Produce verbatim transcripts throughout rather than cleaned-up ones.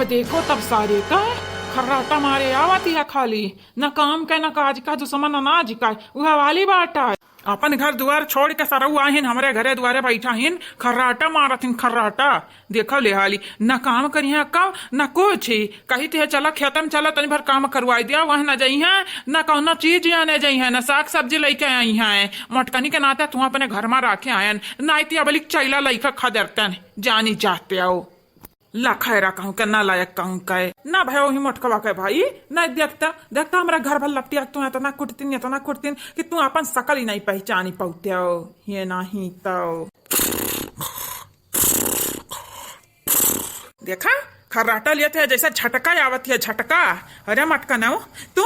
देखो तब सारे का खर्राटा मारे आवत है खाली, न काम का न काज का, दुश्मन अनाज का, उहे वाली बात है। अपन घर दुआर छोड़ के सरऊ आहिन, हमरे घरे दुआरे बैठा हिन, खर्राटा मारत हिन, खर्राटा। देखो ले हाली, न काम करिहे कब, न कुछ ही। कही थे, "चला खेतम चला, तनी भर काम करवाई दिया", वह न जइहे, न कौनो चीज आने जइहे, न साग सब्जी लइके आई हैं। मोटकनी के नाते तू अपने घर में राखे आयन, नाई ती अबलिक चैला लइका खदेरतन, जानी जाते आओ। ला खैरा कहूँ के, नालायक कहूँ के। ना भयो ही मोटकवा के भाई, ना देखता, देखता हमरा घर भर लपटिया, तू इतना कुटतिन, इतना कुटतिन कि तू अपन सकल ही नहीं पहचानी पौते हो। ये नहीं तो। देखा, खर्राटा लियत है जैसे झटका आवत है, झटका। अरे मटकनऊ, तू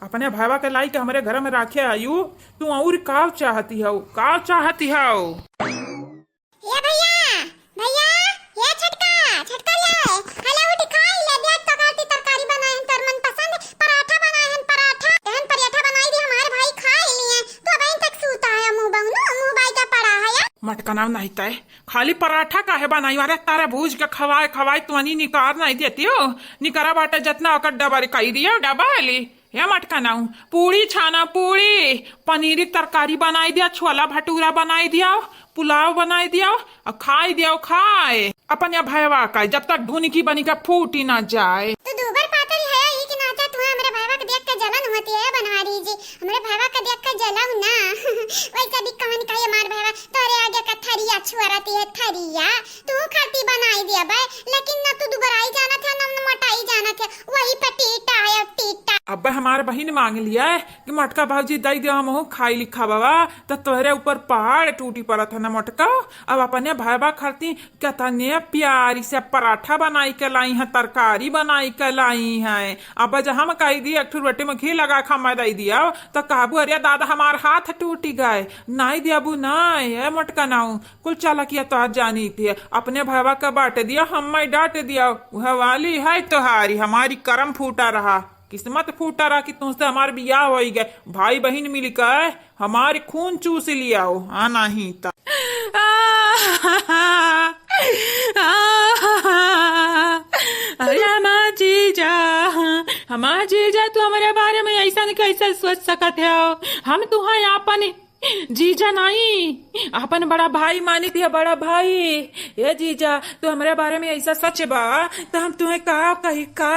अपने भाईवा के लाई के हमरे घर में राखे आयु, तू और का चाहती हो, का चाहती हो? ए भैया, भैया, ए छोटका, छोटका ले, हला उठ खाई ले, देख तो काटी तरकारी बनाए हैं, तोर मनपसंद पराठा बनाए हैं, पराठा। एहन पराठा बनाई दी, हमार भाई खाई लिए। तू अबहिन तक सूता है, मुँह बंगनू, मुँह बाई का पड़ा है। मटकनऊ नहीं तय, खाली पराठा काहे बनाई? अरे तारे भूज के खवाए खवाए तू अनी निकार नहीं देती हो, निकरा बाटे जितना ओकर डबल कई दियो, डबल। हे मटकनऊ, पूड़ी छाना, पूड़ी, पनीरी तरकारी बनाई दिया, छोला भटूरा बनाई दिया, पुलाव बनाई दिया, और खाई दिया, खाए। अपन या भयवा का, जब तक ढुनकी बनी का फूटी ना जाए। तो दूबर पातर है, ई के नाते तुम्हें हमरे भयवा के देख के जलन होती है बनवारी जी, हमरे भयवा के देख के जलाऊ ना। वैसे भी कहन का ये मार भयवा, तोरे आगे का थरिया छुअरती है, थरिया। तू खरती बनाई दिया बे, लेकिन न तू दुबराई जानत है, न, न मोटाई जानत है, वही पे टीटा है, अब टीटा। अब हमार बहिन मांग लिया है कि मोटका भौजी दई दिया, हमहू खाई लिखा बाबा, त तोहरे ऊपर पहाड़ टूटी पड़त है ना मोटका। अब अपने भाईबा खरती कितने प्यारी से पराठा बनाई के लाई है, तरकारी बनाई के लाई है। अब जब हम कही दी एक ठो रोटी में घी लगा खा मैं दई दिया, तो कहबू, "अरे दादा, हमार हाथ टूटी गए, नाई दियाबू नाई, ए मोटका नाऊ।" कुल चालाकिया तोहार जानी थी, अपने भयवा के बांट दिया, हम्मै डांट दिया, वह वाली है तोहारी, हमारी करम फूटा रहा, किस्मत फूटा रहा कि तुमसे हमार बियाह होई गए, भाई बहिन मिलकर हमारी खून चूस लिया हो, हाँ नहीं तो। अरे हमार जीजा, हमार जीजा, तू हमरे बारे में ऐसा कैसे सोच सकत हो? हम तुहां आपन जीजा नाई, आपन बड़ा भाई मानित है, बड़ा भाई। ए जीजा, तू हमरे बारे में ऐसा सच बा, तो हम तुहे का कही का?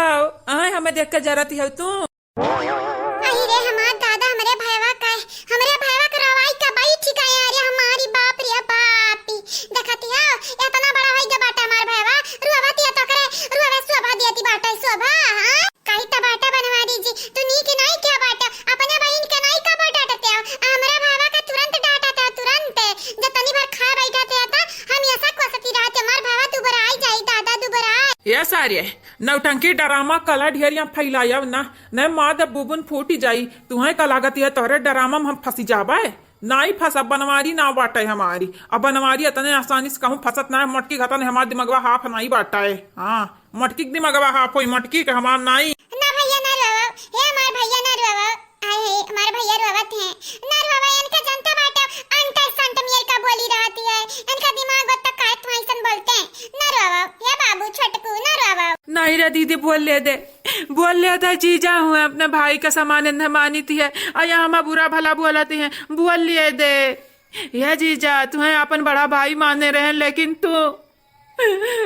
आए, हमें देख के जरत हो तू। अरे रे हमार दादा, हमरे भयवा का, हमरे भयवा के रवाई का बई ठिकाए। अरे हमारी बाप रे बाप, देखती हो, इतना बड़ा होई गया बाटे हमार भयवा, रुआवती है तो करे, रुआवे शोभा देती बाटे, शोभा, हाँ? काई त बाटा बनवारी जी, तू नीक नाई क्या बाटा, अपने बहिन के नाई का बाटा डटते हो? हमरा भावा का तुरंत डांटा था, तुरंत। जब तनी भर खा बैठा थे था, हम ऐसा कोसती रहा थे, मार भावा दुबराई जाई, दादा दुबराई। ए सारे, नौटंकी डरामा कला ढेरिया फैलायब ना, न माँ दब बुबुन फूटी जाई। तुहें का लागत है तोहरे डरामा में हम फंसी जाबे? नाई फंसब, बनवारी ना बाटे हमारी। अब बनवारी इतने आसानी से कहूँ फंसत ना है, मटकी घतन हमार दिमगवा हाफ नाई बाटे। हाँ, मटकी के दिमगवा हाफ होई, मटकी के हमार नाई। ना भैया ना रोवो, हे हमार भैया ना रोवो। आए हे, हमार भैया रोवत हैं। ना रोवो, इनका जनता बाटे, अंट संट मियर का बोली रहती है। इनका दिमाग होता काहे तुम ऐसन बोलते हैं? ना रोवो, हे बाबू छोटकू, ना रोवो। नहीं रे दीदी, बोल ले दे, बोल ले दे, जीजा हुए, अपने भाई का समान इन्हें मानित है, और यहाँ हम बुरा भला बोलत हैं, बोल ले दे। हे जीजा, तुहें अपन बड़ा भाई माने रहे, लेकिन तू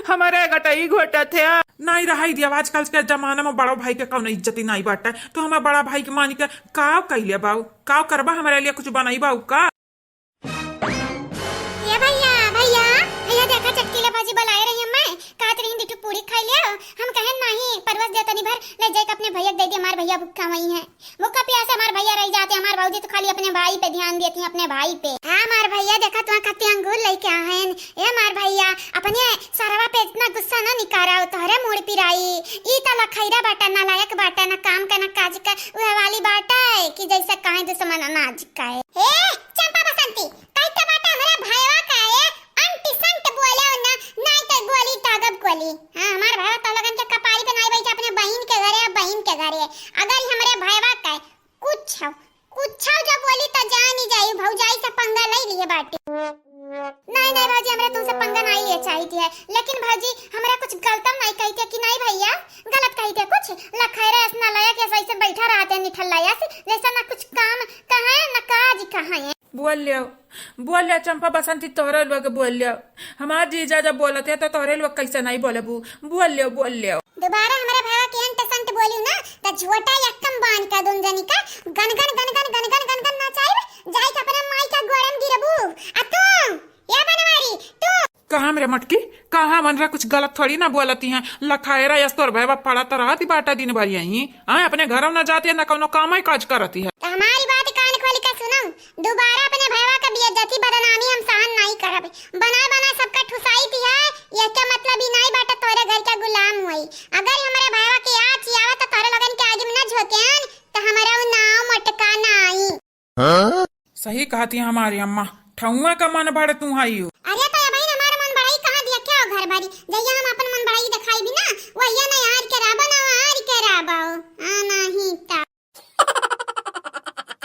हमारे गटई घोटत है। नहीं रहाई दिया, आजकल के जमाना में बड़ो भाई के कौनो इज्जत ही नहीं बाटे। तू हमारे बड़ा भाई के मानी के का कइले बाऊ, का करबा, हमारे लिए कुछ बनाई बाऊ का? ए भैया, भैया, भैया देखा, चटकीला भाजी बुलाए रही हम्मै, कहत रही दू ठो पूरी खाई ले। हम कहेन नहीं, परवस दे तनी भर, ले जाके अपने भैया के दे दे, हमार भैया भूखा वही है। भूखा प्यासे हमार भैया रह जाते, हमार भौजी तो खाली अपने भाई पे ध्यान देती हैं, अपने भाई पे। हाँ, हमार भैया देखा, तुहां खातिर अंगूर लेके आए हैं। ए हमार भैया, अपने सरवा पे इतना गुस्सा ना निकारा, तोहरे मूड़ पिराई। ई त लखैरा बाटा, नालायक बाटा, ना काम का, ना काज का, उहे वाली बाटा है कि जैसे कहे दुश्मन अनाज का है। ए चंपा बसंती, कई त बाटा हमरे भैया का है, अंटी संट बोले ना, नाई तो गोली दागब गोली। हाँ, हमार भैया तो लगन के कपारी पे नाई बैठे, अपने बहिन के घरे, बहिन के घरे। अगर ई हमरे भैया का है, कुछ, कुछ जो बोली त जानी जाई, भौजाई से पंगा ले लिए बाटे। नहीं, नहीं भौजी, हमरा तुमसे पंगा नहीं लिए चाहित है, लेकिन भौजी, हमरा कुछ गलत नहीं कहित है कि नहीं भैया, गलत कहित है कुछ? लखैरा ऐसा नालायक ऐसा ऐसे बैठा रहत है निठल्ला ऐसे, जैसे ना कुछ काम कहाँ है, ना काज कहाँ है। बोल लियो, बोल लियो चंपा बसंती, तोहरे लोग बोल लियो। हमार जीजा जब बोलत है तो तोहरे लोग कैसे नहीं बोलबू? बोल लियो, बोल लियो। दोबारा हमरा भैया के अंट संट बोली ना, त झोटा यक्कम बांध के दोन जनी का गन गन गन गन गन गन गन गन नचाइब, जाई के अपने माई का गोड़े में गिरबू। आ तू, ए बनवारी, तू। कहाँ मेरे मटकी, कहाँ मन रहा, कुछ गलत थोड़ी ना बोलती हैं। लखायरा यस तोर भैया पड़ा तो रहती बाटा दिन भर यहीं। हाँ, अपने घरों ना जाती है, ना कौनो काम है, काज करती है। तो हमारी बात कान खोल के सुनो, दोबारा अपने भैया का बेइज्जती बदनामी हम सहन नहीं करब। बना बना सबका ठुसाई थी है, यह क्या मतलब ही नहीं बाटा तोरे घर का गुलाम हुई। अगर हमारे भैया के आँच आवा तो तोरे लोगन के आगे में न झोंकेन, तो हमारा वो नाव मटका ना आई। सही कहती है हमारी अम्मा, ठौआ का मन भर तू आई हो।